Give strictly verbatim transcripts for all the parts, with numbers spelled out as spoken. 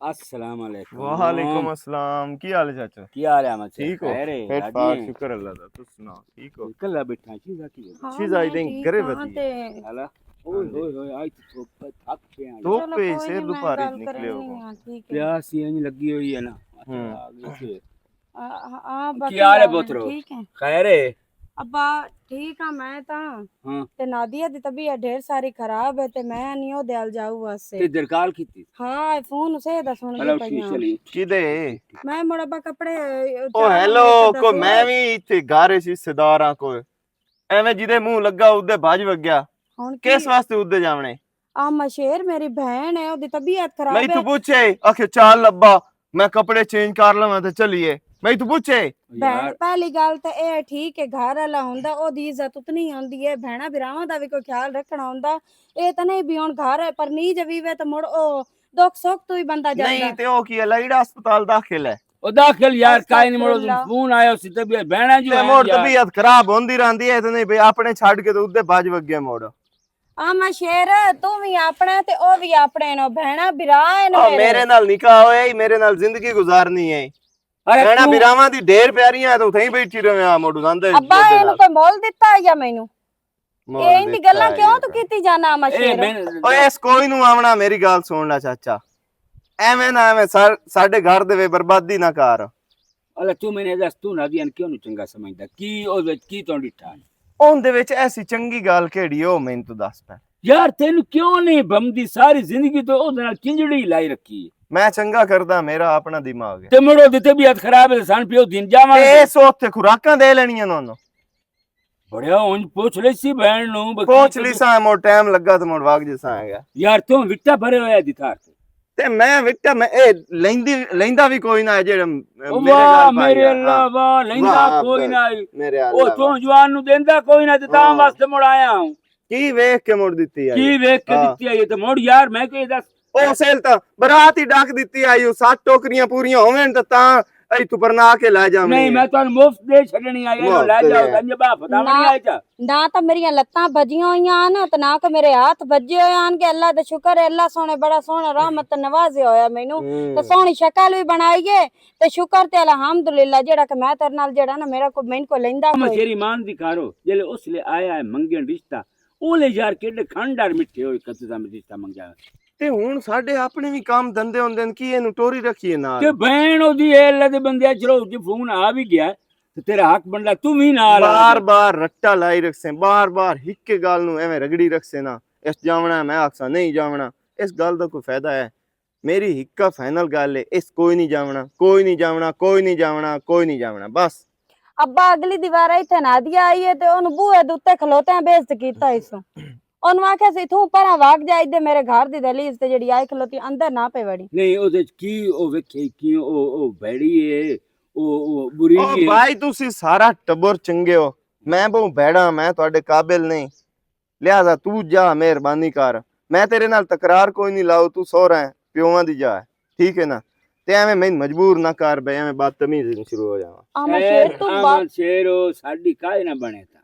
السلام علیکم۔ وعلیکم السلام۔ کی حال ہے چاچا؟ کی حال ہے احمد صاحب؟ ٹھیک ہو؟ خیر ہے، فٹ راضی فاٹ ہیں؟ شکر اللہ دا۔ تس سناؤ، ٹھیک ہو؟ کلا بیٹھا، چیز آ کی ہے؟ ہاں، چیز آئی میں دیں، ٹھیک گرے ہاں ودی۔ تے ہلا۔ اوئے ہاں جی۔ ہوئے ہوئے، آج تو تھوپ تھک پیا۔ دھوپ چلو، پہ کوئی سر نہیں، میں دوپہر گل نکلے ہو۔ کرنی آ، ٹھیک ہے۔ پیاس ہی انج لگی ہوئی ہے نا۔ ہوں۔ آ، آ، آ، کی باقی حال ہے آ، بوترو؟ ٹھیک ہے۔ خیر ہے؟ ابا، ٹھیک ہاں میں تاں۔ ہاں۔ تے نادیہ دی طبیعت ڈھیر ساری خراب ہے تے میں نہیں او دیال جاؤ واسطے۔ تے درکال کیتی؟ ہاں، فون اسے دا سن کے پئی ہاں۔ کدے؟ میں مڑ ابا کپڑے، او ہیلو، کو میں وی ایتھے گھر اچ رشتہ داراں کو ایویں جدے منہ لگا اودے بھج وگیا۔ ہن کی؟ کس واسطے اودے جاونے؟ آ مشیر میری بہن ہے، اودی طبیعت خراب میں ہے۔ تو پوچھے، آکھے، "چال لبا، میں کپڑے چینج کر لواں تے چلیے۔" میں تو پوچھے۔ بہن، پہلی گل تے اے ٹھیک ہے، گھر والا ہوندا، اودی عزت اتنی ہوندی ہے، بہناں بھراواں دا وی کوئی خیال رکھنا ہوندا۔ اے تے نہیں بھی ہن گھر ہے، پر نہیں جے ویوے تے مڑ او دکھ سکھ تو ہی بندہ جاندا۔ نہیں تے او کی ہے، لائڑا ہسپتال داخل ہے۔ او داخل یار، کائے نہیں مڑ استغفر اللہ۔ فون آیا سی طبیعت، بہناں جو تے ہے مڑ یار۔ طبیعت خراب ہوندی رہندی ہے تے نہیں بھئی اپنے چھڈ کے تے اودے بھج وگے مڑ۔ آ میں شیر، تو وی اپنا تے او وی اپنے نو، بہنا برا ہے نا او میرے۔ میرے نال نکاح ہویا ہی، میرے نال زندگی گزارنی ہے۔ ارے بہنا تو براواں دی ڈھیر پیاریاں ہے، تو اتھے ہی بیٹھی رہے آ موڈو زاندے ابا، مدے اینو نال۔ کوئی مول دتا ہے یا مینوں؟ مول اے ان دی دتا گلاں ہے کیوں یا تو کوئی۔ کیتی جانا آ میں اے شیر؟ میں او اس کوئی نو آونا، میری گل سن لا چاچا۔ ایویں نہ ایویں سا-، ساڈے گھر دے وے بربادی نہ کر۔ اللہ، تو میں نے دس، تو نادیہ نے کیوں نہیں چنگا سمجھدا؟ کی او وچ کی تو ڈٹھا ہے؟ اون دے وچ ایسی چنگی گل کیڑی او، میں تو دس پہ۔ یار، تینوں کیوں نہیں بمدی؟ ساری زندگی تو او دے نال چنجڑی لائی رکھی ہے۔ میں چنگا کردا، میرا اپنا دماغ ہے۔ تے مڑو دی طبیعت خراب ہے، سن پیو دن جاواں تے گے۔ اس وقت خوراکاں دے لینیاں نو نو۔ بڑیا، اونج پوچھ لئی سی بہن نوں، بس پوچھ کی لئی سا، مڑ ٹائم لگا تے مڑ واگ جے سا آ گیا۔ یار، توں وٹا بھرے ہویا دی تھار تے۔ تے میں وٹا، میں اے لیندی، لیندا وی کوئی نہ جڑا او میرے واہ، نال پائی میرے آ۔ اللہ، ہاں۔ واہ، لیندا واہ، کوئی نہ۔ میرے او اللہ، توں واہ۔ جوان نوں دیندا کوئی نہ، تے تاں ہاں۔ واسطے مڑ آیا ہوں۔ کی ویکھ کے مڑ دتی آئی؟ کی ویکھ کے ہاں۔ دتی آئی؟ تے مڑ یار، میں کوئی دس او سیل تاں برات ہی ڈاک دتی آئی، او سات ٹوکریاں پوریاں ہوون تاں تاں ائی تو پرنا کے لے جاویں۔ نہیں، میں تانوں مفت دے چھڈنی آئی، اینو لے جاؤ، گنج با پتا نہیں آئی جا۔ نہ تاں میریاں لتاں بجیاں ہوئیاں ہن، تے نہ کہ میرے ہاتھ بجے ہوئے ہن کہ اللہ دا شکر ہے، اللہ سونے بڑا سونا رحمت تے نوازیا ہویا مینوں۔ ہوں۔ تے سوہنی شکل وی بنائی ہے، تے شکر تے الحمدللہ جیڑا کہ میں تیرے نال جیڑا نا میرا کوئی مین کو لیندا کوئی۔ شیر ایمان دی کارو، جلے اس لے آیا ہے منگن رشتہ، اولے یار کیڈے کھنڈ ڈر مٹھے ہوئے کتے دا رشتہ منگیا۔ تے ہن ساڈے اپنے وی کام دھندے ہوندے نے، کی اینوں ٹوری رکھیے نال؟ تے بہن اودی اے اللہ دے بندے، چلو جی فون آ وی گیا، تے تیرا حق بندا، تو وی نال آ جا۔ بار بار رٹا لائی رکھسیں، بار بار ہک گل نوں ایویں رگڑی رکھسیں نا، اس جاونا ہے، میں آکھساں نہیں جاونا، اس گل دا کوئی فائدہ ہے؟ میری ہکا فائنل گل ہے، اس کوئی نہیں جاونا، کوئی نہیں جاونا، کوئی نہیں جاونا، کوئی نہیں جاونا، بس۔ ابا، اگلی دیوار ایتھے نادیا آئی ہے تے اونوں بوہے دے اُتے کھلوتیاں بے عزت کیتا اس۔ اونوں آکھیا سی، "توں پرا واگ جا، ایدے میرے گھر دی دہلیز تے جیڑی آئی کھلوتی اندر نہ پے وڑی۔" نہیں، او تے کی، او ویکھے کی، او، او بھڑی ہے، او، او بری او ہے۔ بھائی، تسی سارا ٹبر چنگے ہو، میں بہوں بھڑا، میں تہاڈے قابل نہیں۔ لہذا تو جا، مہربانی کر، میں تیرے نال تکرار کوئی نہیں لاؤ، تو سو رہے پیواں دی جا ہے، ٹھیک ہے نا؟ تے ایویں میں مجبور نہ کر بے، ایویں بدتمیزی شروع ہو جاواں۔ احمد شیر، تو بات شیر ہو، ساڈی کائے نہ بنے تا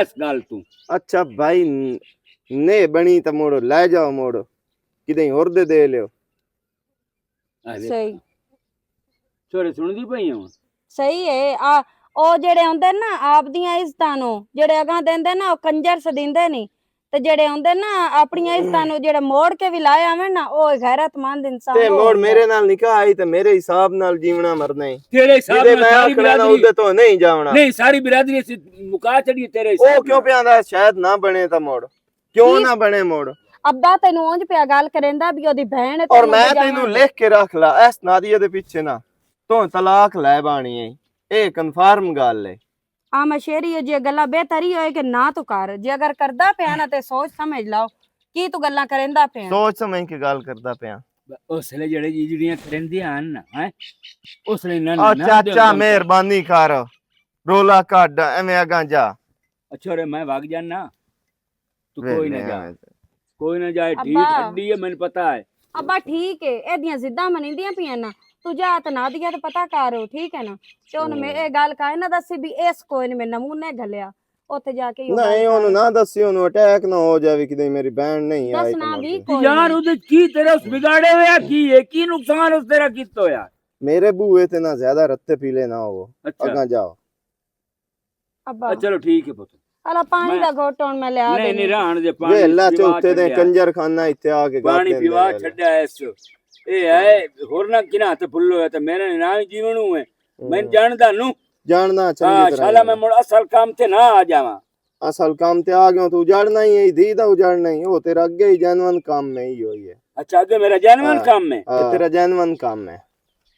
اس گل تو۔ اچھا بھائی، ن-، نے بنی تا موڑو، لے جاؤ موڑو، کدیں ہور دے دے لیو۔ صحیح۔ چھوڑے سن دی پئی ہوں۔ صحیح ہے۔ آ، او جڑے ہوندے نا، آپ دیاں عزتاں نو جڑے اگاں دیندے نا، او کنجر سدیندے نہیں۔ تے جڑے ہوندے نا، اپنیاں عزتاں نو جڑے موڑ کے وی لائے آویں نا، او غیرت مند انسان تے موڑ ہوندے۔ میرے نال نکاح آئی تے میرے حساب نال جیونا مرنا ہے۔ تیرے حساب نال میں ساری آکھنا نا، برادری اودے تو نہیں جاونا۔ نہیں، ساری برادری اسی مکا چڑی تیرے حساب او کیوں نال۔ پیا آندا شاید نہ بنے تا موڑ۔ کیوں نہ بنے موڑ؟ ابا تینوں اونج پیا گل کریندا بھی اودی بہن ہے، اور تینوں میں بجانا تینوں لکھ کے رکھ لا، اس نادیہ دے پیچھے نہ تو طلاق لے بانی ہے۔ اے کنفرم گل ہے۔ آ مشیری ہے، جے گلاں بہتر ہی ہوئے کہ نہ تو کر۔ جے اگر کردا پیا نا تے سوچ سمجھ لاؤ کی تو گلاں کریندا پیا۔ سوچ سمجھ کے گل کردا پیا۔ اس لے جڑے جی جڑیاں کریندیاں ہن نا، ہیں؟ اس لے نہ، او نہ چاچا، مہربانی کر، رولا کڈ، ایویں اگاں جا۔ اچھا رے، میں وگ جانا۔ تو کوئی نہ جا۔ کوئی نہ جائے، ٹھیک ابا۔ ہڈی ہے، مینوں پتہ ہے۔ ابا ٹھیک ہے، ایدیاں ضداں منیندیاں پیاں نا۔ تو جا تے نادیہ تے پتہ کر، ٹھیک ہے نا؟ تے ہن میں اے گل کہے نہ دسی بھی اس کوئی نے میں نمونے گھلیا۔ اوتھے جا کے ہی او گل نہیں، اونوں کر۔ نہ دسی، اونوں اٹیک نہ ہو جاوے، کدے میری بہن نہیں آئی دسنا کمر وی تے۔ کوئی یار، نہیں۔ اودے چ کی تیرا اس بگاڑے ہویا کی ہے؟ کی نقصان اس تیرا کیتا ہویا؟ میرے بوئے تے نہ زیادہ رتے پیلے نہ ہو۔ اچھا۔ اگاں جاؤ۔ ابا۔ اچھا، چلو ٹھیک ہے پتر۔ الا پانی میں دا گھوٹ ہن میں لیا نہیں، دیندی۔ نہیں، رہن دے، پانی ویلا چ پیوا اتھے دے چھڈیا۔ کنجر خانہ اتھے آ کے پانی گاتے پیوا دے۔ چھڈیا اس۔ اے ہے، ہور نہ کنا تے بھلو ہے تے میرے نال جیون ہوئے۔ میں ہوں۔ جاندا نو۔ جاندا اچھا ہاں، نہیں طرح شالا جاندا۔ میں مڑ اصل کام تے نہ آ جاواں۔ اصل کام تے آ گیا تو اجاڑنا ہی ہے، دی دا اجاڑنا ہی، او تیرا اگے ہی جینوئن کام میں ہی ہوئی ہے۔ اچھا، اگے میرا جینوئن ہاں۔ کام ہے؟ ہاں۔ تیرا جینوئن کام ہے۔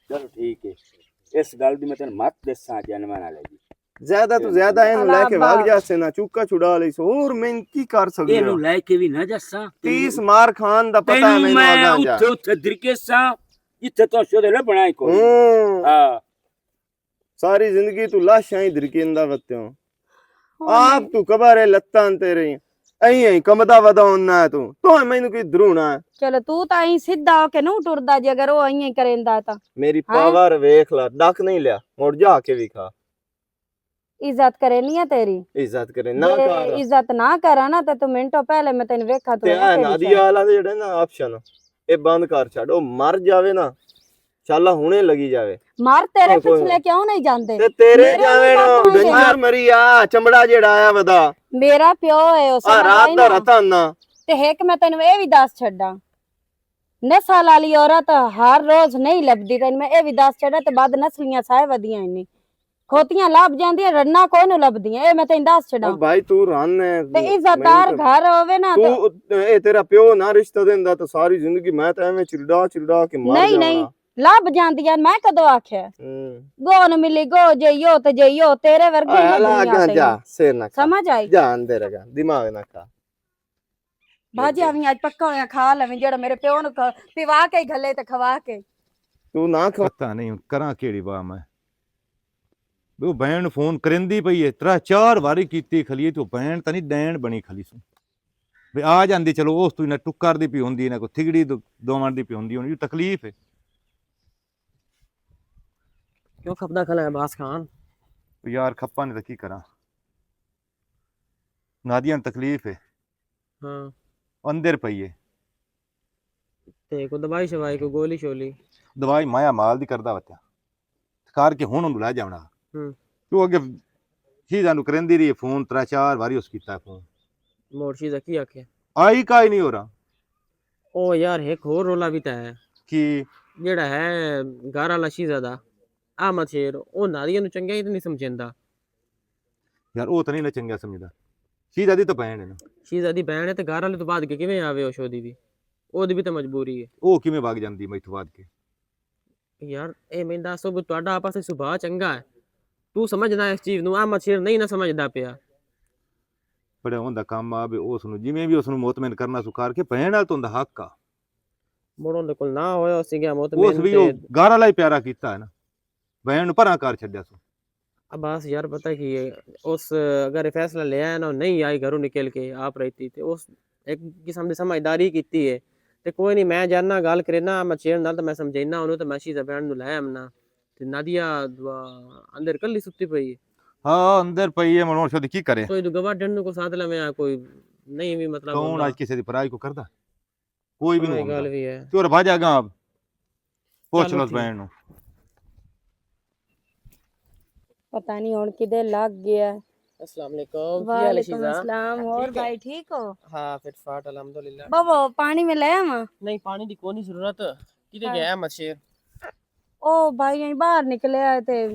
چلو ٹھیک ہے، اس گل دی میں تینوں مت دساں جینوئن والے دی۔ زیادہ تو زیادہ اینوں لے کے بھاگ جاسے نا، چوکا چھڑا لئی سو، اور میں کی کر سکدے اینوں ہاں؟ لے کے بھی نہ جاساں۔ تیس مار کھان دا پتہ تینوں میں میں آگاں جا۔ اتھے، اتھے درکیساں، جتھے تو شودے لبنا ہی کوئی۔ ہوں۔ ہاں۔ ساری زندگی تو لاشاں ہی درکیندا وتیوں۔ ہاں آپ نہیں۔ تو قبر ہے لتاں تے رہی۔ ایں ایں کمدا ودا ہونا ہے تو۔ تو مینوں کی درونا ہے۔ چلو تو تا ایں سیدھا ہو کے نو ٹردا جے اگر او ایں کریندا تا۔ میری ہاں؟ پاور ویکھ لا، ڈک نہیں لیا، مڑ جا کے وی کھا۔ عزت کرے نہیں ہے تیری۔ عزت کرے، نہ جے کر۔ عزت نہ کرا نا تے تو منٹو پہلے میں تینوں ویکھا تو تے نہ اے کہڑی نادی شے۔ آلا دے جڑے نا آپشن، اے بند کر چھڈ، او مر جاوے نا، شالا ہنے لگی جاوے۔ مر تیرے اور کوئی پچھلے نہ۔ کیوں نہیں جاندے؟ تے تیرے میرے جاوے نہیں نا، پاپا نے ڈنگر مری آ، چمڑا جڑا آیا ودا۔ میرا پیو ہے، اس آ نے رات کہی دا نا۔ رتا نا۔ تے ہک میں تینوں اے وی دس چھڈاں۔ نسل والی عورت ہر روز نہیں لبدی، تینوں میں اے وی دس چھڈاں، تے بعد نسلیاں سائے ودیاں ہی نہیں۔ کھوتیاں لب جاندیاں، رنا کوئی نو لبدیاں، اے میں تینوں دس چھڈاں۔ او بھائی، تو رن ہے، تے عزت دار گھر ہووے نا تو تو، اے تیرا پیو نہ رشتہ دیندا تو ساری زندگی میں تے ایویں چلڑا چلڑا کے مر نہیں، جاونا۔ نہیں، لب جاندیاں، میں کدوں آکھیا؟ ہوں۔ گو نو ملی، گو جئیو تے جئیو، تیرے ورگی اے ہی لا دنیا اگاں تے جا، ہی۔ سر نہ کھا۔ سمجھ آئی؟ جا اندر اگاں، دماغ نہ کھا۔ بھاجی آویں اج پکا ہویا کھا لویں، جیڑا میرے پیو نو کھ-، پیوا کے ہی گھلے تے کھوا کے۔ تو نہ کھا۔ پتہ نہیں ہن کراں کیڑی واہ میں۔ وہ بہن فون کریندی پئی ہے، ترا چار واری کیتی کھلی ہے، تو بہن تاں نہیں ڈین بنی کھلی سوں۔ بھی آ جاندی، چلو اس تو انہاں ٹکر دی پی ہوندی، انہاں کو تھگڑی دو-، دوون دی پی ہوندی، انہاں کو تکلیف ہے۔ کیوں کھپدا کھلا ہے باس خان؟ یار کھپا نہیں تو کی کراں؟ نادیاں نوں تکلیف ہے۔ ہاں۔ اندر پئی ہے۔ تے کوئی دوائی شوائی، کوئی گولی شولی؟ دوائی مایا مال دی کردا وتیا۔ کر کے ہن اونوں لے جاونا۔ ہوں۔ کیوں اگے شیزا نوں کریندی رہی فون، ترے چار واری اس کیتا فون۔ موڑ شیزا کی آکھیا؟ آئی کائی نہیں ہو رہا۔ او یار، ایک ہور رولا بھی تے ہے۔ کی؟ جیڑا ہے گھر والا شیزا دا، احمد شیر، او نادیہ نوں چنگا ہی تے نہیں سمجھیندا۔ یار، او تے نہیں نہ چنگا سمجھدا۔ شیزا دی تے بہن ہے نا۔ شیزا دی بہن ہے تے گھر والے تو بعد کے کیویں آوے او شودی دی؟ او دی بھی تے مجبوری ہے۔ او کیویں بھاگ جاندی میں اتھوں بعد کے؟ یار، اے میں دس، او تہاڈا آپس وچ سبھا چنگا ہے۔ تو سمجھنا اس چیز نوں، احمد شیر نہیں نہ سمجھدا پیا۔ بڑے ہوندا کم آ بھی اس نوں، جویں بھی اس نوں مطمئن کرنا سو کر کے، بہن نال تو ہوندا حق آ۔ مڑ اوندے کول نہ ہویا، اس گیا مطمئن اس بھی تے او گھر والا ہی پیارا کیتا ہے نا، بہن نوں پرا کر چھڈیا سو۔ عباس یار، پتہ کی ہے، اس اگر فیصلہ لیا ہے نا، نہیں آئی گھروں نکل کے آپ رہتی، تے اس ایک قسم دی سمجھداری کیتی ہے۔ تے کوئی نہیں، میں جانا گل کرنا، میں چیر نال تے میں سمجھینا انہوں، تے میں شیزہ بہن نوں لے آمنا۔ تے نادیہ دعا اندر کلی ستی پئی ہے۔ ہاں، اندر پئی ہے، مڑ ہن شدی کی کرے؟ کوئی تو گواڈن نوں کو ساتھ لوے آ، کوئی نہیں بھی مطلب کون ہوندا۔ اج کسے دی پرائی کو کردا؟ کوئی بھی نہیں ہوندا۔ گل بھی ہے۔ تے اور بھاجا گاں اب۔ پوچھ چلو لو اس ٹھیک۔ بہن نوں۔ پتہ نہیں ہن کدے لگ گیا۔ السلام علیکم، کی حال ہے وعلیکم شیزہ؟ السلام، اور ٹھیک ہے؟ بھائی ٹھیک ہو؟ ہاں، فٹ فاٹ، الحمدللہ۔ بابا، پانی میں لے آواں؟ نہیں، پانی دی کوئی نہیں ضرورت۔ کدے ہاں۔ گیا ہے مشیر؟ او بھائی، یہیں باہر نکلے آئے تے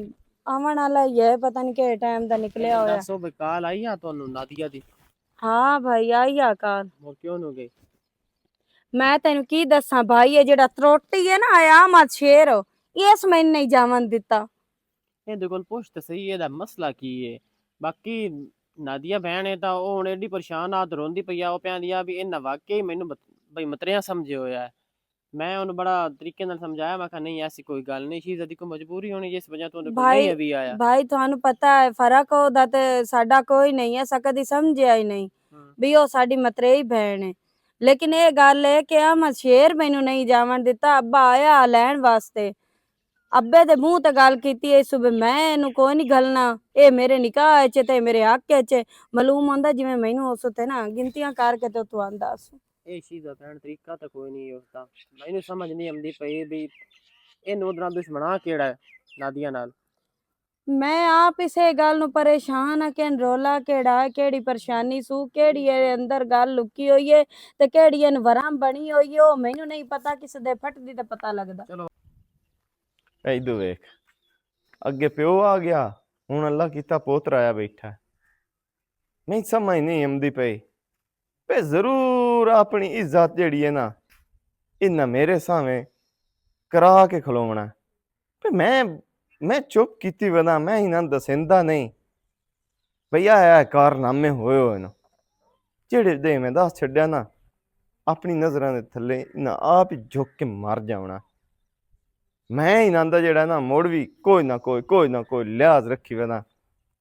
آون والا ہی ہے، پتہ نہیں کہڑے ٹائم دا نکلیا ہویا۔ دسو بھائی، کال آئی آ تانوں نادیہ دی؟ ہاں بھائی، آئی آ کال۔ اور کیوں نو گئی؟ میں تینوں کی دساں بھائی، یہ جڑا تروٹی ہے نا، اے احمد شیر، اس میں نہیں جاون دتا۔ یہ دے کول پوچھ تے صحیح، یہ دا مسئلہ کی ہے؟ باقی نادیہ بہن ہے تاں او ہن ایڈی پریشان آ تے روندی پئی آ، او پیاندی آ بھی انہاں واقعی مینوں بت-، بھئی متریاں سمجھے ہویا ہے۔ میں انہوں بڑا طریقے نال سمجھایا، میں کہا نہیں، ایسی کوئی گل نہیں، شیزہ دی کوئی مجبوری ہونی جس وجہ تو انہوں کو بھائی، نہیں ابھی آیا۔ بھائی، تانوں پتہ ہے فرق او دا تے ساڈا کوئی نہیں ہے، اساں کدی سمجھیا ہی نہیں ہاں۔ بھی او ساڈی متریئی بہن ہے۔ لیکن اے گل ہے کہ احمد شیر مینوں نہیں جاون دتا، ابا آیا لین واسطے۔ ابے دے منہ تے گل کیتی اے صبح، میں اینوں کوئی نہیں گھلنا، اے میرے نکاح اچ تے میرے حق اچ۔ معلوم ہوندا جویں مینوں اس تے نا گنتیاں کر کے تے اتھوں آندا اس۔ اے شیزہ بہن طریقہ تے کوئی نہیں اس دا۔ مینوں سمجھ نہیں آندی پئی بھی اے نودراں دشمنا کیڑا ہے نادیہ نال۔ میں آپ اسے گل نوں پریشان ہاں کہ رولا کیڑا ہے، کیڑی پریشانی سو، کیڑی اے اندر گل لکی ہوئی ہے تے کیڑی ان ورم بنی ہوئی ہے، او مینوں نہیں پتا، کس دے پھٹ دی تے پتا لگدا۔ ایدو ویکھ، اگے پیو آ گیا، ہن اللہ کیتا پوتر آیا بیٹھا ہے۔ نہیں سمجھ نہیں آمدی پئی۔ پہ ضرور اپنی عزت جیڑی ہے نا، انہاں میرے سامنے کرا کے کھلونا۔ پہ میں میں چپ کیتی ودا، میں انہاں دسیندا نہیں۔ بھیا اے کارنامے ہوئے ہوئے نا، جیڑے دے میں دس چھڈیا نا، اپنی نظراں دے تھلے انہاں آپ ہی جھک کے مر جاونا۔ میں انہاں دا جیڑا نا مڑ وی کوئی نہ کوئی کوئی نہ کوئی لحاظ رکھی ودا۔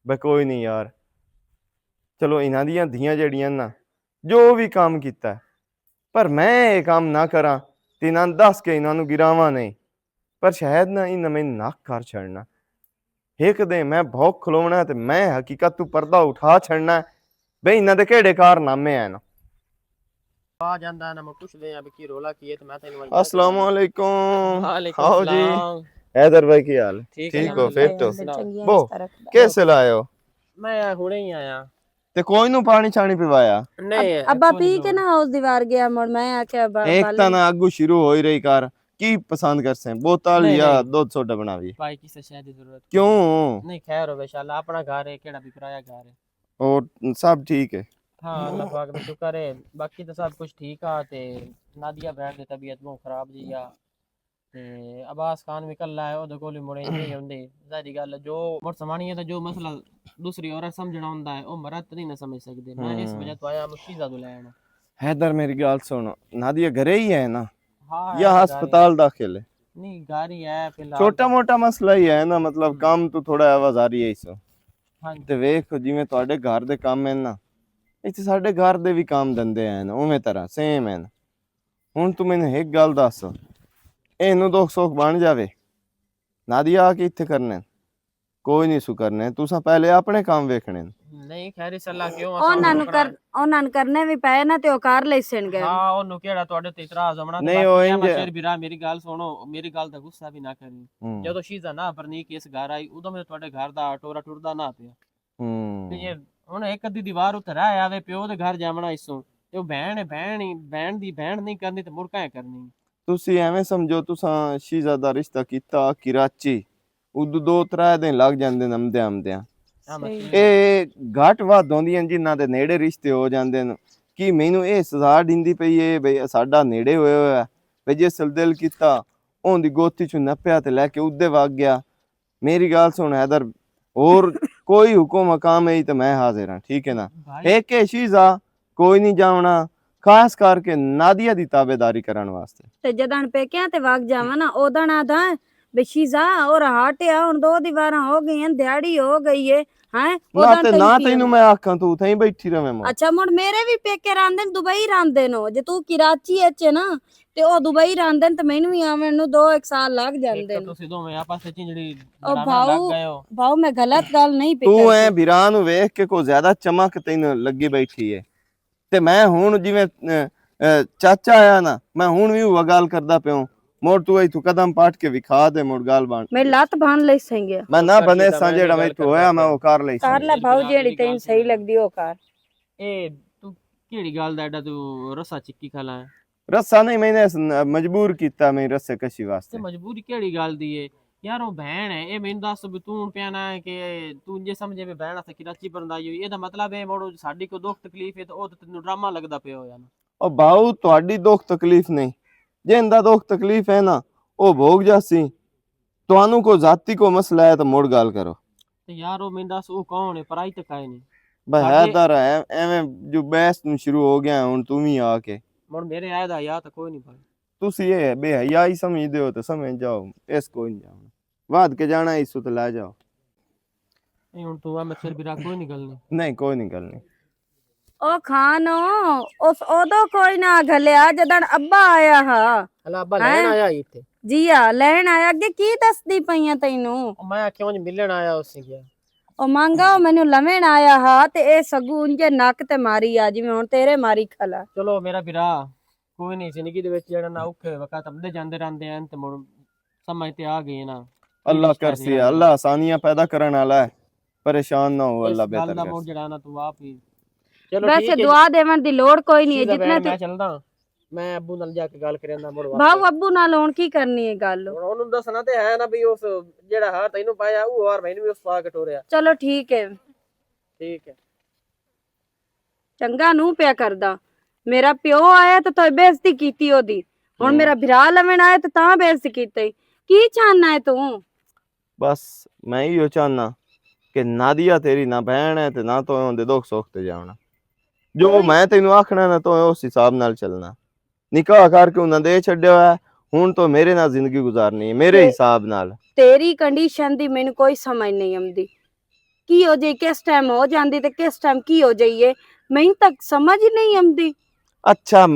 بے کوئی نہیں یار، چلو انہاں دیاں دھیاں جیڑیاں نا، جو وی کام کیتا ہے، پر میں اے کام نہ کراں تے انہاں دس کے انہاں نوں گراواں نہیں۔ پر شاید نہ انہاں میں نک کر چھڑنا۔ ایک دے میں بھوک کھلونا تے میں حقیقت تو پردہ اٹھا چھڑنا۔ بے انہاں دے کیڑے کارنامے ہیں نا۔ آ جاندا ہے نا، میں پوچھ دے ابھی کی رولا کی ہے تے میں تینوں السلام علیکم۔ وعلیکم آؤ جی۔ السلام۔ حیدر بھائی کی حال؟ ٹھیک ہے ٹھیک ہو؟ الحمدللہ۔ فٹ ہو؟ سلام۔ بو، کیسے لائے ہو؟ میں ہنے ہی آیا۔ تے کوئی نوں پانی چھانی پیوایا؟ نہیں، ابا پی کے نہ اس دیوار گیا مڑ، میں آکھیا ابا ایک تاں نہ اگو شروع ہوئی رہی کار، کی پسند کرسیں؟ بوتل یا دودھ سوڈا بناوی؟ بھائی کسے شے دی ضرورت کیوں؟ نہیں، خیر ہوے شاءاللہ، اپنا گھر ہے، کیڑا بھی پرایا گھر ہے۔ اور سب ٹھیک ہے؟ ہاں، اللہ پاک دا شکر ہے، باقی تو سب کچھ ٹھیک آ۔ تے نادیہ بہن دی طبیعت بہت خراب جی آ۔ تے عباس خان وی کلا ہے، اودے کول وی مڑے نہیں ہوندے۔ ظاہری گل ہے، جو مڑ سمانی ہے تے جو مسئلہ دوسری عورت سمجھنا ہوندا ہے، او مرد نہیں نہ سمجھ سکدے۔ میں اس وجہ تو آیا مشکل زیادہ لینا۔ حیدر، میری گل سن، نادیہ گھرے ہی ہے نا؟ ہاں، یا ہسپتال داخل ہے؟ نہیں، گھر ہی ہے فی الحال۔ چھوٹا موٹا مسئلہ ہی ہے نا، مطلب کام تو تھوڑا آواز آ رہی ہے اس۔ ہاں جی۔ تے ویکھ، جویں تہاڈے گھر دے کام ہیں نا، ایتھے ساڈے گھر دے وی کام دھندے ہیں نا، اوویں طرح سیم ہیں نا۔ ہن توں مینوں ہک گل دس، اینوں دکھ سکھ بن جاوے، نادیہ آ کے اتھے کرنے؟ کوئی نہیں سو کرنے، تساں پہلے اپنے کام ویکھنے۔ نہیں، خیر اس اللہ کیوں آسان انہاں نوں کر، انہاں نوں کرنے وی پئے نا تے او کر لیسن گئے۔ ہاں، اونوں کیڑا تہاڈے تے اعتراض ہونا تے نہیں، باقی او میں انج شیر بھرا، میری گل سنو، میری گل دا غصہ بھی نہ کریں۔ ہوں۔ جدوں شیزہ نہ پرنی کیس گھر آئی، اودوں میں تہاڈے گھر دا ٹورا ٹردا نہ پیا۔ ہوں۔ تے جے ہن ایک ادھی دیوار اتھے رہ آوے، پیو دے گھر جاونا اس سوں، تے او بہن ہے، بہن ہی، بہن دی بہن نہیں کرنی تے مڑ کائیں کرنی؟ تسی ایویں سمجھو، تساں شیزہ دا رشتہ کیتا کراچی، ادو دو ترے دن لگ جاندے نے آمدے آمدیاں۔ ہاں، صحیح۔ اے گھٹ ودھ ہوندیاں جنہاں دے نیڑے رشتے ہو جاندے نے۔ کی مینوں اے سزا ڈیندی پئی ہے بھئی ساڈا نیڑے ہویا ہویا ہے، بھئی جس دل کیتا اون دی گوتی چوں نپیا تے لے کے ادے وگ گیا۔ میری گل سن حیدر، اور کوئی حکم مقام ہے تے میں حاضر ہاں، ٹھیک ہے نا؟ بھائی۔ ایک اے شیزہ کوئی نہیں جاونا، خاص کر کے نادیہ دی تابعداری کرن واسطے۔ تے جدن پیکیاں تے وگ جاواں نا، اودن آدھاں، بے شیزہ، اور ہٹ آ، ہن دو دیواراں ہو گئیاں، دیہاڑی ہو گئی ہے، ہیں؟ نہ اودن تے تینوں نہ تینوں میں آکھاں، تو اتھے ہی بیٹھی رہویں ماں۔ اچھا، مڑ میرے بھی پیکے راندے نے، دبئی راندے نے، جے تو کراچی اچ ہے نا، تے او دبئی راندے نے تے مینوں وی آون نوں دو ایک سال لگ جاندے نے۔ تسی دوویں آپس وچ جڑی او لڑانا لگ بھاؤ، گئے ہو۔ بھاؤ، میں غلط گل نہیں پئی تو کردی۔ اے بھرا نوں ویکھ کے کوئی زیادہ چمک تینوں لگی بیٹھی ہے۔ تے میں ہن جویں، اے، اے، چاچا آیا نا، میں ہن وی اوہ گل کردا پیاں۔ مڑ تو ایتھوں قدم پٹ کے وکھا دے، مڑ گل بن۔ میں لت بن لئی سنگیا۔ میں نہ بنے ساں، جیڑا میں تو ہویا، میں او کر لئی ساں۔ کر لے بھاؤ، جیڑی تین صحیح لگدی او کر۔ اے، تو کیڑی گل دا ایڈا تو رسا چکی کھلا ہے؟ رسا نہیں، میں نے اس ن-، مجبور کیتا میں رسے کشی واسطے۔ تے مجبوری کیڑی گل دی ہے؟ یار، او بہن ہے، اے مینوں دس بھی تو ہن پیانا ہے کہ تو جے سمجھے بھی بہن اسے کراچی پرندائی ہوئی، اے دا مطلب ہے مڑو ساڈی کوئی دکھ تکلیف ہے تے او تے تینوں ڈرامہ لگدا پیا ہویا نا۔ او بھاؤ، تہاڈی دکھ تکلیف نہیں، جیندا دکھ تکلیف ہے نا، او بھوگ جاسی۔ تہانوں کوئی ذاتی کوئی مسئلہ ہے تے مڑ گل کرو۔ تے یار، او مینوں دس، او کون ہے؟ پرائی تے کائے نہیں۔ بھائی ساڈے حیدر ہے، ایویں جو بحث نوں شروع ہو گیا ہے، ہن توں وی آ کے۔ مڑ میرے آئے دا یا تے کوئی نہیں بھائی۔ تسی اے بے حیائی سمجھدے ہو تے سمجھ جاؤ، اس کوئی نہیں جاؤ۔ واد کے جانا اس تے لے جاؤ۔ اے ہن تو آ مچھر بھرا کوئی نہیں گل نہیں۔ نہیں، کوئی نہیں گل نہیں۔ او خانو، اس اودو کوئی نہ گھلیا جدن ابا آیا ہا۔ ہلا ابا لین ہیں؟ آیا ہی اتھے۔ جی ہاں، لین آیا۔ اگے کی دسدی پئی آں تینوں؟ او میں آکھیا ونج ملن آیا اس گیا۔ او مانگا، او مینوں لوین آیا ہا تے اے سگو انجے نک تے ماری آ جویں ہن تیرے ماری کھلا۔ چلو میرا بھرا، کوئی نہیں، زندگی دے وچ جڑا نہ اوکھے وقت آندے جاندے رہندے ہیں تے مڑ سمجھ تے آ گئی نا۔ اللہ کرسی ہے، اللہ آسانیاں پیدا کرن والا ہے۔ پریشان نہ ہو، اللہ بہتر کرسی۔ جڑا نا تو آپ ہی۔ چلو ویسے ٹھیک ہے۔ دعا دیون دی لوڑ کوئی نہیں ہے، جتنا میں چلدا، میں ابو نال جا کے گل کریندا مڑ واپس۔ بھاؤ، ابو نال ہن کی کرنی ہے گل؟ ہن انہوں دسنا تے ہے نا بھی اس جڑا ہار تینوں پایا، او ہار مینوں بھی اس پا کے ٹوریا۔ چلو ٹھیک ہے۔ ٹھیک ہے۔ چنگا نو پیا کردا۔ میرا پیو آیا تے تو بےعزتی کیتی اودی۔ ہن میرا بھرا لوین آیا تے تاں بےعزتی کیتی۔ کی چاہنا ہے توں؟ بس میں ایہو چاہنا کہ نادیہ تیری نہ بہن ہے تے نہ تو اوندے دکھ سکھ تے جاونا۔ جو میں تینوں آکھنا نا تو اس حساب نال چلنا۔ نکاح کر کے انہاں دے چھڈیا ہویا ہے، ہن تو میرے نال زندگی گزارنی ہے میرے حساب نال۔ تیری کنڈیشن دی مینوں کوئی سمجھ نہیں آمدی۔ کی ہو جائی، کس ٹائم ہو جاندی تے کس ٹائم کی ہو جائی ہے، مینوں تک سمجھ ہی نہیں آمدی۔ اچھا،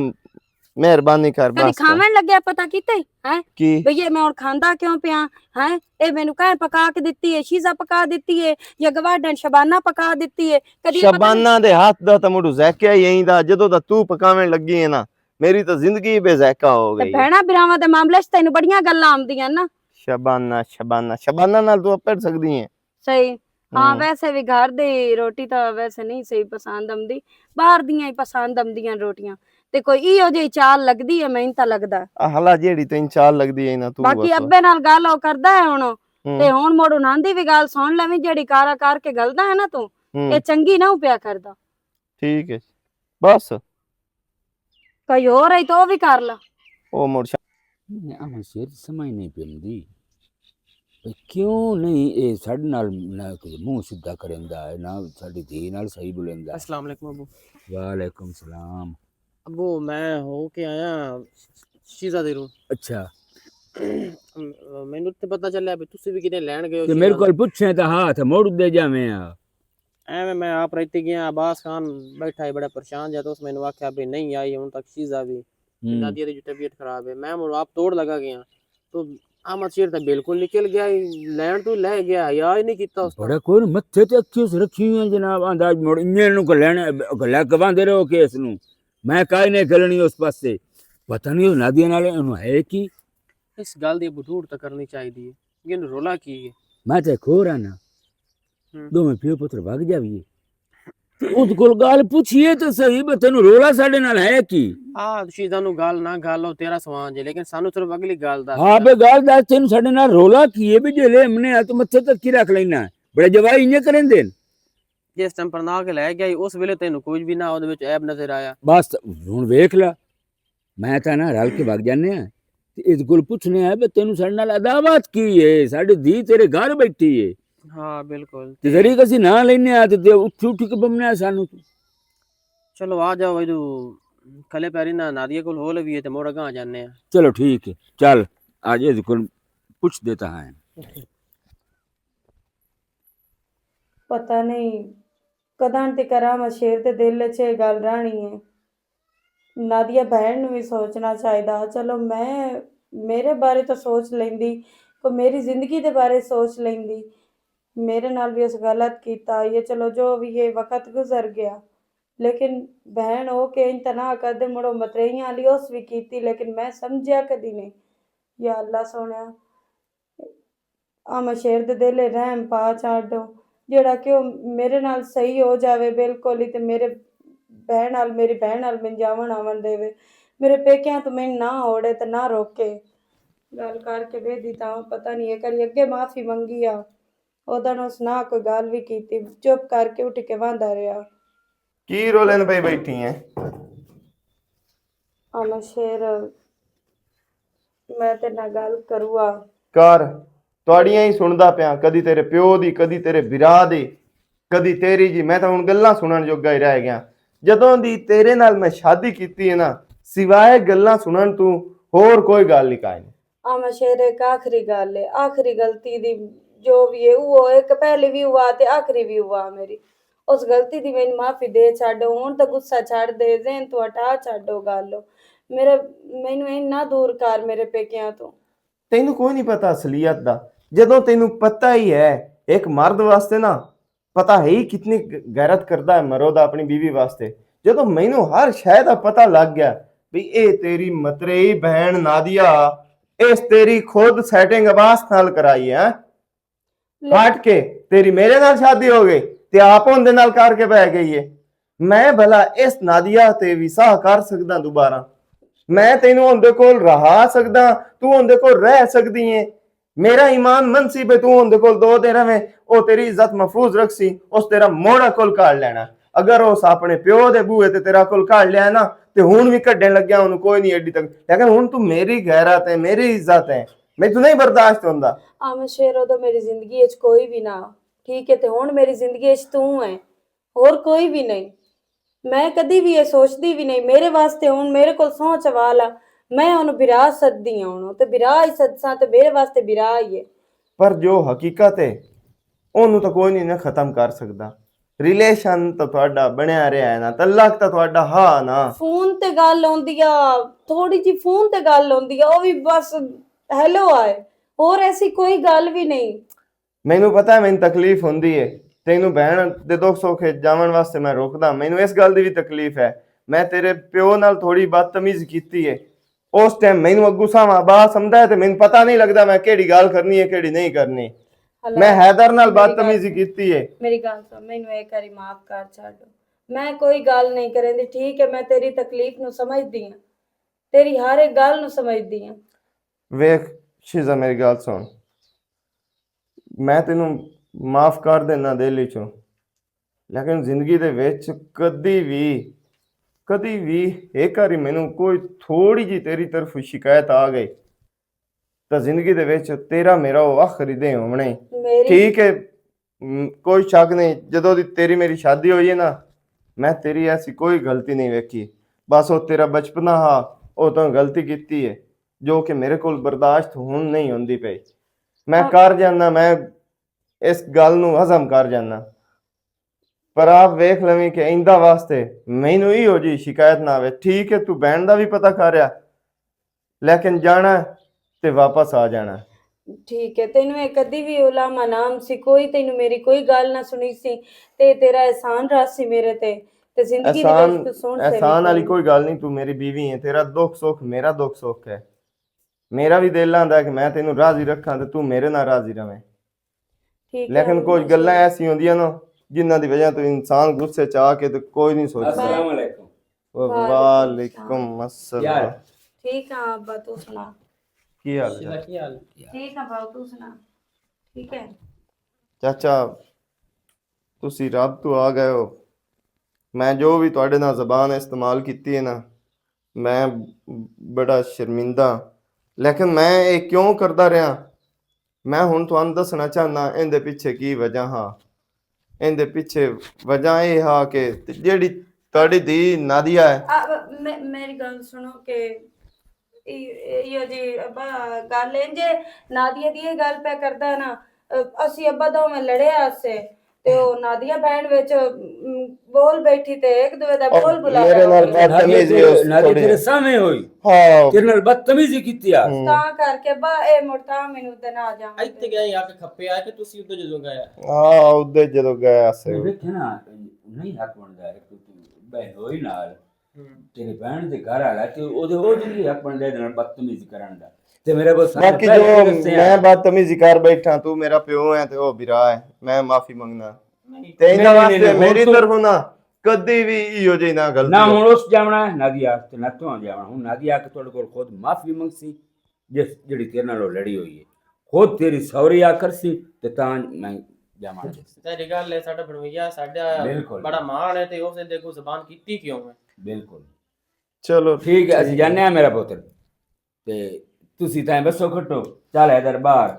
مہربانی کر، کدی بس کر۔ کھاون لگیا پتہ کیتا ہی؟ ہیں؟ کی؟ بھئی، اے میں ہن کھاندا کیوں پیاں؟ ہیں؟ اے مینوں کہیں پکا کے دتی ہے، شیزہ پکا دتی ہے، یا گواڈن شبانہ پکا دتی ہے؟ کدی اے پتہ نہیں۔ شبانہ دے ہاتھ دا تاں مڑو ذائقہ ہی ایندا، جدوں دا تو پکاون لگی ہے نا، میری تاں زندگی بے ذائقہ ہو تے گئی۔ بہنا بھراواں دے معاملے 'چ تینوں بڑیاں گلاں آمدیاں نا۔ شبانہ، شبانہ، شبانہ نال تو پڑھ سکدی ہے۔ صحیح۔ ہاں، ہوں۔ ویسے بھی گھر دی روٹی تاں ویسے نہیں صحیح پسند آمدی، باہر دیاں ہی پسند آمدیاں روٹیاں۔ تے کوئی ایہو جہی چال لگدی ہے، میں تاں لگدا۔ آہ، ہلا جیڑی تین چال لگدی ہے نا، تو باقی بس۔ ابے نال گل او کردا ہے ہن، ہوں۔ تے ہن مڑ انہاں دی بھی گل سن لویں، جیڑی کارا کر کے گلدا ہے نا تو، ہوں۔ اے چنگی نہ پیا کردا۔ ٹھیک ہے، بس۔ کوئی ہور ہے تو او بھی کر لا۔ او مڑ شا- میں امن شیر سمجھ نہیں پیندی۔ کیوں نہیں اے ساڈے نال نہ کوئی منہ سیدھا کریندا ہے، نہ ساڈی دھی نال صحیح بولیندا ہے۔ السلام علیکم ابو۔ وعلیکم السلام۔ ابو، میں ہو کے آیا شیزہ دے رو۔ اچھا۔ مینوں تے پتہ چلیا بھی تسی بھی کدے لین گئے ہو تے میرے شیزہ کول دا۔ پچھے تے ہاتھ موڑ دے جاویں آ۔ ایویں میں آپ رہتی گیا، عباس خان بیٹھا ہے بڑا پریشان جا، تو اس مینوں آکھیا بھی نہیں آئی ہن تک شیزہ بھی۔ ہوں۔ نادیہ دی جو طبیعت خراب ہے، میں مڑ آپ توڑ لگا گیا۔ تو احمد شیر تے بالکل نکل گیا، لین تو لے گیا، حیا ہی نہیں کیتا اس دا۔ بڑا کوئی متھے تے اکھی اس رکھی ہوئی ہے جناب، آندا اج مڑ انجے نوں کو لینے، کو لے کے باندے رہو کیس نوں۔ میں کائی نہیں کھلنی اس پاسے۔ پتہ نہیں اس نادیہ نال انہوں ہے کی؟ اس گل دی بٹھوٹ تے کرنی چاہیدی ہے۔ یہ رولا کی ہے؟ میں تے کھو رہا نا۔ ہوں۔ دوویں پیو پتر بھگ جاویے۔ تے اس کول گل پوچھیے تے صحیح، بے تینوں رولا ساڈے نال ہے کی؟ آ، تسی سانوں گل نہ گل ہو، تیرا سوان جے، لیکن سانوں صرف اگلی گل دس۔ ہاں، بے گل دس، تینوں ساڈے نال رولا کی ہے؟ بے جے لے امنے آ تے متھے تک کی رکھ لینا ہے؟ بڑے جوائی انجے کریں دین۔ جس ٹائم پرنا کے لے گیا، اس ویلے تینوں کچھ بھی نہ اودے وچ عیب نظر آیا۔ بس ہن ویکھ لا۔ میں تاں نہ رل کے وگ جانے آ۔ تے اس کول پوچھنے آ، "بے تینوں ساڈے نال عداوت کی ہے؟ ساڈی دھی تیرے گھر بیٹھی ہے۔" ہاں، بالکل۔ تے ذری کسی نہ لینے آ، تے اٹھ اٹھ کے بمنے آ سانوں تو۔ چلو، آ جاؤ، ایدو کھلے پیری نہ نادیہ کول ہو لوی ہے، تے موڑ اگاں آ جانے آ۔ چلو، ٹھیک ہے۔ چل، آج اس کول پوچھ دیتا ہے۔ پتہ نہیں کداں تے کراں میں شیر دے دل وچ اے گل رہنی ہے۔ نادیہ بہن نوں وی سوچنا چاہیدا۔ چلو میں میرے بارے تو سوچ لیندی، کوئی میری زندگی دے بارے سوچ لیندی۔ میرے نال وی اس غلط کیتا، یہ چلو جو وی یہ وقت گزر گیا، لیکن بہن ہو کے انج تاں نہ کدے مڑو متریاں والی اس وی کیتی، لیکن میں سمجھیا کدی نہیں۔ یا اللہ سوہنیا، آ میں شیر دے دل رحم پا چھڈو، جیڑا کہ او میرے نال صحیح ہو جاوے بالکل ہی، تے میرے بہن نال، میری بہن نال منجاون آون دے وے۔ میرے پیکیاں تو میں نہ اوڑے تے نہ روکے۔ گل کر کے ویدی تاں پتہ نہیں، ایک واری اگے معافی منگی آ، اودن اس نہ کوئی گل وی کیتی، چپ کر کے اٹھ کے واندا رہیا۔ کی رولن پئی بیٹھی ہیں؟ آ میں شیر، میں تیرے نال گل کروا۔ کر، تہاڈیاں ہی سندا پیاں، کدی تیرے پیو دی، کدی تیرے بھرا دی، کدی تیری جی۔ میں تاں ہن گلاں سنن جوگا ہی رہ گیا۔ جدوں دی تیرے نال میں شادی کیتی ہے نا، سوائے گلاں سنن تو ہور کوئی گل نہیں کائے نہیں۔ آ میں شیر، ایک آخری گل ہے، آخری غلطی دی جو بھی ہے، وہ ایک پہلی بھی ہوا تے آخری بھی ہوا میری۔ اس غلطی دی مینوں معافی دے چھڈ، ہن تاں غصہ چھڈ دے، ذہن توں ہٹا چھڈ او گل۔ میرا، مینوں انہاں دور کر میرے پیکیاں توں۔ تینوں کوئی نہیں پتا اصلیت دا۔ جدوں تینوں پتا ہی ہے، ایک مرد واسطے نا، پتا ہے ہی کتنی غیرت کردا ہے مرد اپنی بیوی واسطے۔ جدوں مینوں ہر شے دا پتا لگ گیا بھی اے تیری متریئی بہن نادیہ، اس تیری خود سیٹنگ عباس نال کرائی ہے۔ ہٹ کے تیری میرے نال شادی ہو گئی تے آپ اوندے نال کر کے بہ گئی ہے۔ میں بھلا اس نادیہ تے وساہ کر سکدا دوبارہ؟ میں تینوں اوندے کول رہا سکدا، تو اوندے کول رہ سکدی ہے۔ میرا ایمان من سی پہ تو اوندے کول دو دے رہے، او تیری عزت محفوظ رکھ سی۔ اس تیرا موڑا کول کاڑ لینا۔ اگر اس اپنے پیو دے بوئے تے تیرا کول کاڑ لیا نا، تے ہون وی کڈن لگیا، اونوں کوئی نہیں ایڈی تک۔ لیکن ہون تو میری غیرت ہے، میری عزت ہے، میں تو نہیں برداشت ہوندا۔ آ میں شیر، اودوں میری زندگی اچ کوئی وی نہ، ٹھیک ہے، تے ہن میری زندگی اچ توں ہے، ہور کوئی وی نہیں۔ میں کدی وی اے سوچدی وی نہیں، میرے واسطے ہن میرے کول سوچ سوال آ، میں اونوں بھرا سددی ہاں، ہن تے بھرا ہی سدساں تے میرے واسطے بھرا ہی ہے۔ پر جو حقیقت ہے، اونوں تاں کوئی نہیں نہ ختم کر سکدا۔ ریلیشن تاں تہاڈا بنیا رہیا ہے نا، تعلق تاں تہاڈا ہا نا۔ فون تے گل ہوندی آ، تھوڑی جی فون تے گل ہوندی آ، او وی بس ہیلو آئے، ہور ایسی کوئی گل وی نہیں۔ مینوں پتہ ہے مینوں تکلیف ہوندی ہے، تینوں بہن دے دکھ سوکھ وچ جاون واسطے میں روکدا، مینوں اس گل دی وی تکلیف ہے۔ میں تیرے پیو نال تھوڑی بدتمیزی کیتی ہے، اس ٹائم مینوں اگوں ساواں با سمجھدا ہے تے مینوں پتہ نہیں لگدا میں کیڑی گل کرنی ہے کیڑی نہیں کرنی۔ میں حیدر نال بدتمیزی کیتی ہے۔ میری گل سن، مینوں ایک واری معاف کر چھڈ۔ میں کوئی گل نہیں کریندی، ٹھیک ہے، میں تیری تکلیف نو سمجھدی ہاں، تیری ہر ایک گل نو سمجھدی ہاں۔ ویکھ شیزا، میری گل سن، میں تینوں معاف کر دینا دل وچوں، لیکن زندگی دے وچ کدی وی، کدی وی ایک واری مینوں کوئی تھوڑی جی تیری طرف شکایت آ گئی، تاں زندگی دے وچ تیرا میرا او آخری دن ہونا ہے۔ میری ٹھیک ہے، م، کوئی شک نہیں، جدوں دی تیری میری شادی ہوئی ہے نا، میں تیری ایسی کوئی غلطی نہیں ویکھی۔ بس او تیرا بچپنا ہا، او تاں غلطی کیتی ہے، جو کہ میرے کول برداشت ہون نہیں ہوندی پئی۔ میں ہاں۔ کر جانا، میں اس گل نو ہضم کر جانا۔ پر آپ ویکھ لویں کہ آئندہ واسطے مینوں ایہو جی شکایت نہ آوے۔ ٹھیک ہے، تو بہن دا بھی پتہ کر آ، لیکن جانا ہے تے واپس آ جانا ہے۔ ٹھیک ہے، تینوں ایک کدی بھی علماء نام سی، کوئی تینوں میری کوئی گل نہ سنی سی، تے تیرا احسان رہا سی میرے تے، تے زندگی دے وچ احسان، تو سن سے احسان والی کوئی گل نہیں، تو میری بیوی ہے، تیرا دکھ سکھ میرا دکھ سکھ ہے۔ میرا بھی دل آندا ہے کہ میں تینوں راضی رکھاں تے تو میرے نال راضی رہویں۔ ٹھیک ہے، لیکن کچھ گلاں ایسی ہوندیاں نا، جنہاں دی وجہ تو انسان غصے چ آ کے تے کوئی نہیں سوچدا۔ السلام علیکم۔ وعلیکم السلام۔ ٹھیک ہے ابا، تو سنا؟ کی حال ہے؟ ٹھیک ہے ابا، تو سنا؟ ٹھیک ہے۔ چاچا، تسی رب تو آ گئے ہو۔ میں جو بھی تہاڈے نال زبان استعمال کیتی ہے نا، میں بڑا شرمندہ ہاں۔ لیکن میں یہ کیوں کردا رہیا؟ میں ہن تہانوں دسنا چاہنا ایندے پیچھے کی وجہ ہا۔ ایندے پیچھے وجہ یہ ہا کہ جیڑی تہاڈی دھی نادیہ ہے۔ آ، مے-، میری گل سنو کہ ای-، ایہو جی ابا گل انج ہے، نادیہ دی یہ گل پہ کردا نا، اسی ابا دوویں لڑے آسے، تے او نادیہ بہن وچ، ام، بول بیٹھی تے ایک دوے دا بول بلا میرے نال بدتمیزی نادیہ اس تیرے، نادیہ تھوڑی تیرے سامنے ہوئی۔ ہاں۔ تیرے نال بدتمیزی کیتی آ۔ ہوں۔ تاں کر کے با اے مڑ تاں مینوں ادھر نہ آ جاون۔ اتھے گئے یا کہ کھپے آ کہ تسی ادھر جدوں گئے آ۔ ہاں، ادھر جدوں گئے آسے۔ ویکھے نا، نہیں حق بندا ہے کہ تو بہنوئی نال تیرے بہن دے گھر والا تے او دے او جی حق بندا ہے نال بدتمیزی کرن دا۔ تے میرے بس باقی جو میں بدتمیزی کر بیٹھا، تو میرا پیو ہے تے او برا ہے، میں معافی منگنا۔ تے انہاں واسطے میری طرفوں نہ کدی وی ایہو جہی نہ غلطی نہ ہو۔ ہن اس جاونا ہے، نہ دی آس تے نہ تو جاونا۔ ہن نہ دی آ کے تہاڈے کول خود معافی منگسی، جس جڑی تیرے نال او لڑی ہوئی ہے۔ خود تیری سوری آ کرسی تے تاں میں جاواں۔ تیری گل ہے، ساڈا بنویا، ساڈا بالکل۔ بڑا مان ہے تے اس دے کو زبان کیتی کیوں ہے؟ بالکل۔ چلو ٹھیک ہے، اسی جانے ہیں میرا پتر۔ تے تسی تائیں بسو کھٹو، چل حیدر باہر۔